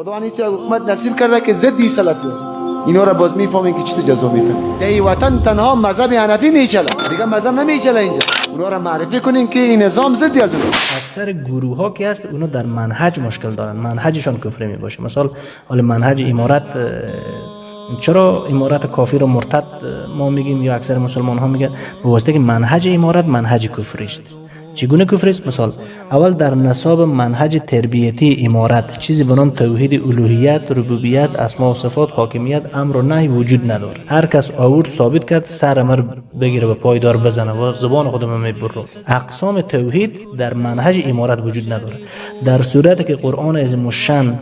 خداوند این حکومت نصیب کرده که ضد سلفی است. اینا را باز میفهمین که چطور جزا میتن. در این وطن تنها مذهب حنفی میچله، دیگه مذهب نمیچله. اینجا اونا را معرفی کنین که این نظام ضد از اون. اکثر گروه ها که هست، اونا در منهج مشکل دارن، منهجشان کفری می باشه. مثال حال منهج امارت، چرا امارت کافر و مرتد ما میگیم یا اکثر مسلمان ها میگن؟ به واسطه که منهج امارت منهج کفری است. چگونه کفر است؟ مثال اول، در نصاب منهج تربیتی امارت چیزی به نام توحید الوهیت، ربوبیت، اسما و صفات، حاکمیت، امر و نهی وجود نداره. هر کس آورد ثابت کرد، سر مر بگیره و پایدار بزنه و زبان خودم میبرم. اقسام توحید در منهج امارت وجود نداره، در صورتی که قرآن عظیم الشان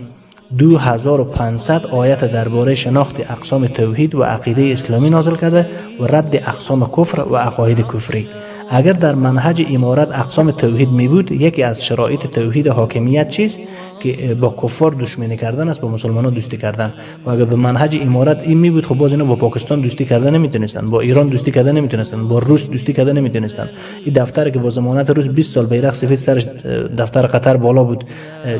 2500 آیت درباره شناخت اقسام توحید و عقیده اسلامی نازل کرده و رد اقسام کفر و عقاید کفری. اگر در منهج امارت اقسام توحید می بود، یکی از شرایط توحید حاکمیت چیست؟ که با کفار دشمنی کردن است، با مسلمانان دوستی کردن. و اگر به منهج امارت این می بود، خب باز اینا با پاکستان دوستی کردن نمیتونستن، با ایران دوستی کردن نمیتونستن، با روس دوستی کردن نمیتونستن. این دفتر که با ضمانت روس 20 سال بیرق سفید سرش دفتر قطر بالا بود،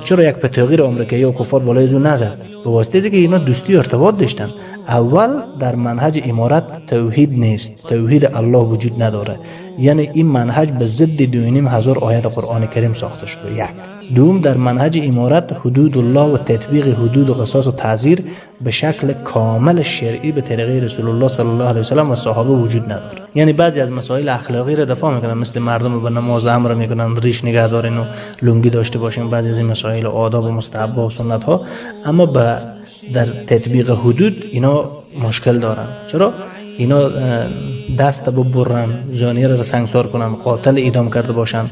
چرا یک پتاغیر آمریکایی و کفار بالای از نزد؟ به واسطه که اینا دوستی و ارتباط داشتن. اول، در منهج امارت توحید نیست، توحید الله وجود نداره، یعنی این منهج به ضد 2500 آیت قرآن کریم ساخته شده. یک. دوم، در منهج امارت حدود الله و تطبیق حدود و قصاص و تعزیر به شکل کامل شرعی به طریقه رسول الله صلی الله علیه و سلم و صحابه وجود نداره. یعنی بعضی از مسائل اخلاقی را دفاع میکنن، مثل مردم به نماز امر میکنن، ریش نگه دارین و لنگی داشته باشین، بعضی از این مسائل آداب و مستحب و سنت ها، اما به در تطبیق حدود اینا مشکل دارن. چرا؟ اینا دست ببرن، زانیه را سنگسار کنن، قاتل اعدام کرده باشن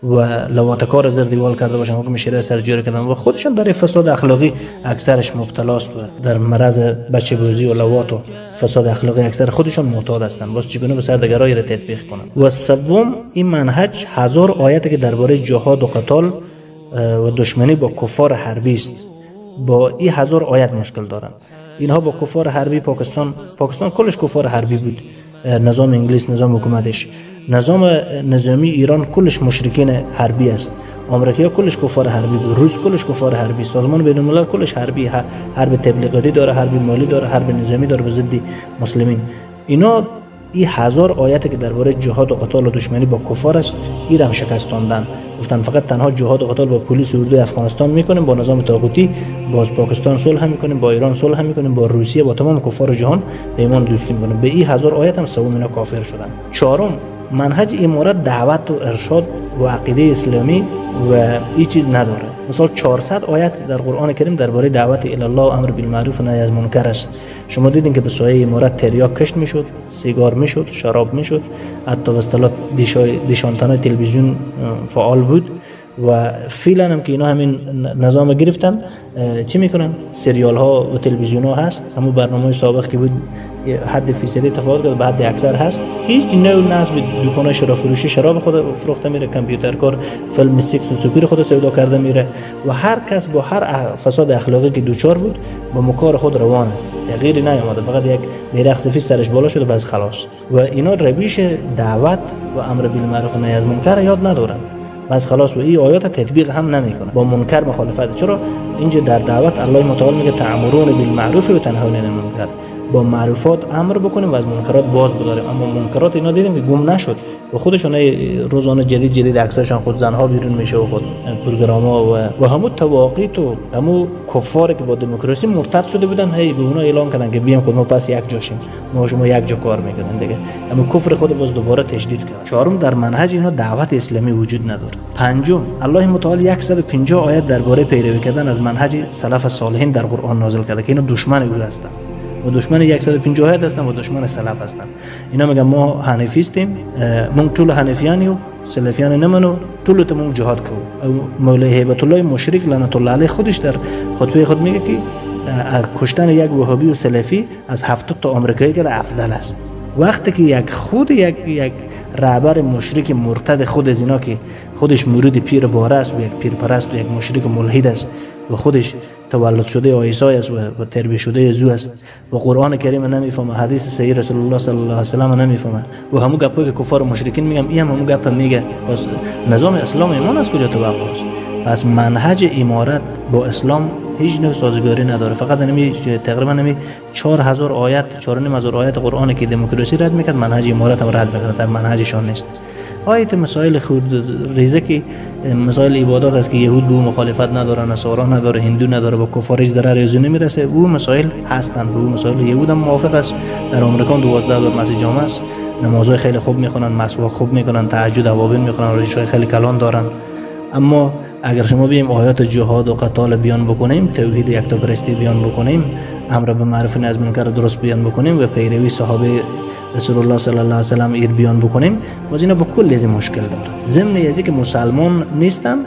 و لواطکار زیر دیوال کرده باشن، حکم شریعت سر جاری کردن و خودشان در فساد اخلاقی اکثرش مبتلاست و در مرض بچه بازی و لواط و فساد اخلاقی اکثر خودشان معتاد هستند، باز چگونه به سر دیگرای را تطبیق کنند؟ و سوم، این منهج 1000 آیت که درباره جهاد و قتال و دشمنی با کفار حربی است، با این 1000 آیت مشکل دارند. اینها با کفار حربی پاکستان، پاکستان کلش کفار حربی بود، نظام انگلیس، نظام حکومتش، نظام نظامی ایران کلش مشرکین حربی است، آمریکا کلش کفار حربی بود، روس کلش کفار حربی، سازمان بین الملل کلش حربی، حرب تبلیغاتی داره، حرب مالی داره، حرب نظامی داره به ضد مسلمین. اینا این 1000 آیت که درباره جهاد و قتال و دشمنی با کفار است، این هم شکستاندن. گفتن فقط تنها جهاد و قتال با پلیس اردوی افغانستان میکنیم، با نظام طاغوتی باز پاکستان صلح هم میکنیم، با ایران صلح هم میکنیم، با روسیه، با تمام کفار جهان پیمان دوستی میکنیم. به این 1000 آیت هم سوم اینا کافر شدن. چهارم، منهج امارت دعوت و ارشاد و عقیده اسلامی و این چیز نداره. مثال 400 آیت در قرآن کریم درباره دعوت الی الله و امر بالمعروف و نهی از منکر است. شما دیدین که به سایه امارت تریاک کشت میشد، سیگار میشد، شراب میشد، حتی به اصطلاح دیشانتنای تلویزیون فعال بود و فعلا هم که اینا همین نظام گرفتن، چی میکنن؟ سریال ها و تلویزیون ها هست، همون برنامه سابق که بود حد فیصدی تفاوت کرد به حد اکثر هست. هیچ نوع نصب دکان شراب فروشی شراب خود فروخته میره، کامپیوتر کار فیلم سکس و سوپر خود سودا کرده میره و هر کس با هر فساد اخلاقی که دوچار بود با مکار خود روان است. تغییری نیامده، فقط یک بیرق سفید سرش بالا شده، بس خلاص. و اینا روش دعوت و امر بالمعروف و نهی از منکر یاد ندارن، بس خلاص. و این آیات تطبیق هم نمیکنه، با منکر مخالفت. چرا؟ اینجا در دعوت الله متعال میگه تأمرون بالمعروف و تنهون عن المنکر، با معروفات امر بکنیم و از منکرات باز بداریم. اما منکرات اینا دیدیم که گم نشد و خودشون روزانه جدید جدید عکساشون خود زنها بیرون میشه و خود پروگراما و همو طواغیت و همو کفار که با دموکراسی مرتد شده بودن، هی به اونا اعلام کردن که بیام خود ما پس یک جاشیم، ما شما یک جا کار میکنیم دیگه. اما کفر خود باز دوباره تجدید کرد. چهارم، در منهج اینا دعوت اسلامی وجود نداره. پنجم، الله متعال 150 آیت درباره پیروی کردن از منهج سلف صالحین در قرآن نازل کرده که اینا دشمن او هستند و دشمن 150 آیت هستن و دشمن سلف هستن. اینا میگن ما حنفیستیم، مونږ ټول حنفیان یو، سلفیان نه منو، ټول ته مونږ جهاد کوو. مولوی هیبت الله مشرک لعنت الله علیه خودش در خطبه خود میگه که از کشتن یک وهابی و سلفی از 70 تا آمریکایی که افضل است. وقتی که یک خود یک رهبر مشرک مرتد خود از اینا که خودش مرید پیر باره است و یک پیر پرست و یک مشرک ملحد است و خودش تولد شده آیسای است و تربیه شده از او است و قرآن کریم نمیفهمه، حدیث صحیح رسول الله صلی الله علیه و سلم نمیفهمه و همو گپایی که کفار و مشرکین میگم، این هم همو گپ میگه، پس نظام اسلام ایمان از کجا توقع است؟ پس منهج امارت با اسلام هیچ نوع سازگاری نداره. فقط همی تقریبا همی 4000 آیت، 4500 آیت قرآن که دموکراسی رد میکرد، منهج امارت هم رد میکرد، در منهجشان نیست. آیت مسائل خود ریزه که مسائل عبادات است که یهود به مخالفت نداره، نصارا نداره، هندو نداره، با کفار هیچ ضرر از نمیرسه، او مسائل هستند، به او مسائل یهود هم موافق است. در آمریکا 12000 مسجد جامع است، نمازهای خیلی خوب میخونن، مسواک خوب میکنن، تهجد اوابین میخونن، ریش‌های خیلی کلان دارن. اما اگر شما بیم آیات جهاد و قتال بیان بکنیم، توحید یکتاپرستی بیان بکنیم، امر به معروف نهی از منکر درست بیان بکنیم و پیروی صحابه رسول الله صلی الله علیه و سلم ایر بیان بکنیم، باز اینا با کل از مشکل داره. ضمن از که مسلمان نیستن،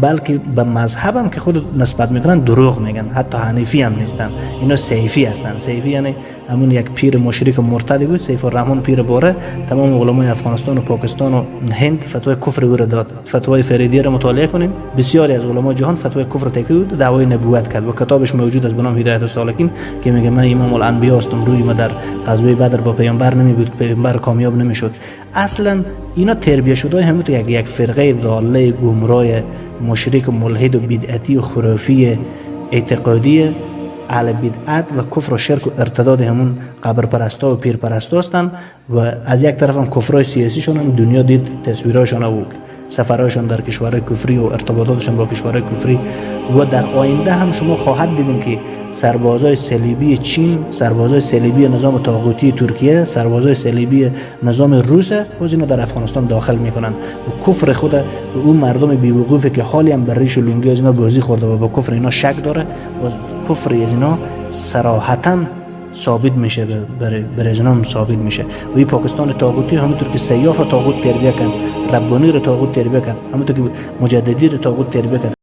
بلکه به مذهب هم که خود نسبت میکنن دروغ میگن، حتی حنیفی هم نیستن، اینا سیفی هستن. سیفی یعنی همون یک پیر مشرک و مرتدی بود، سیف الرحمن پیر باره، تمام علمای افغانستان و پاکستان و هند فتوای کفر او را داد. فتوای فریدی را مطالعه کنیم، بسیاری از علمای جهان فتوای کفر تکی بود، دعوای نبوت کرد و کتابش موجود است به نام هدایت السالکین که میگه من امام الانبیا هستم، روی ما در غزوه بدر با پیامبر نمی بود، پیامبر کامیاب نمیشد. اصلا اینا تربیه شده همون تو یک فرقه ضاله گمراه مشرک و ملحد و بدعتی و خرافی اعتقادی اهل بدعت و کفر و شرک و ارتداد همون قبر پرستا و پیر پرستا هستن و از یک طرف هم کفرای سیاسیشون هم دنیا دید، تصویرهاشون و سفرهاشون در کشورهای کفری و ارتباطاتشون با کشورهای کفری. و در آینده هم شما خواهد دیدیم که سربازای صلیبی چین، سربازای صلیبی نظام طاغوتی ترکیه، سربازای صلیبی نظام روس باز اینا در افغانستان داخل میکنن و کفر خود و اون مردم بی‌وقوفی که حالی هم بر ریش و لونگی از اینا بازی خورده و با کفر اینا شک داره، باز کفر از اینا صراحتا ثابت میشه، برای اینا هم ثابت میشه. و این پاکستان طاغوتی همونطور که سیاف طاغوت تربیه کرد، ربانی رو طاغوت تربیه کرد، همونطور که مجددی رو طاغوت تربیه کرد.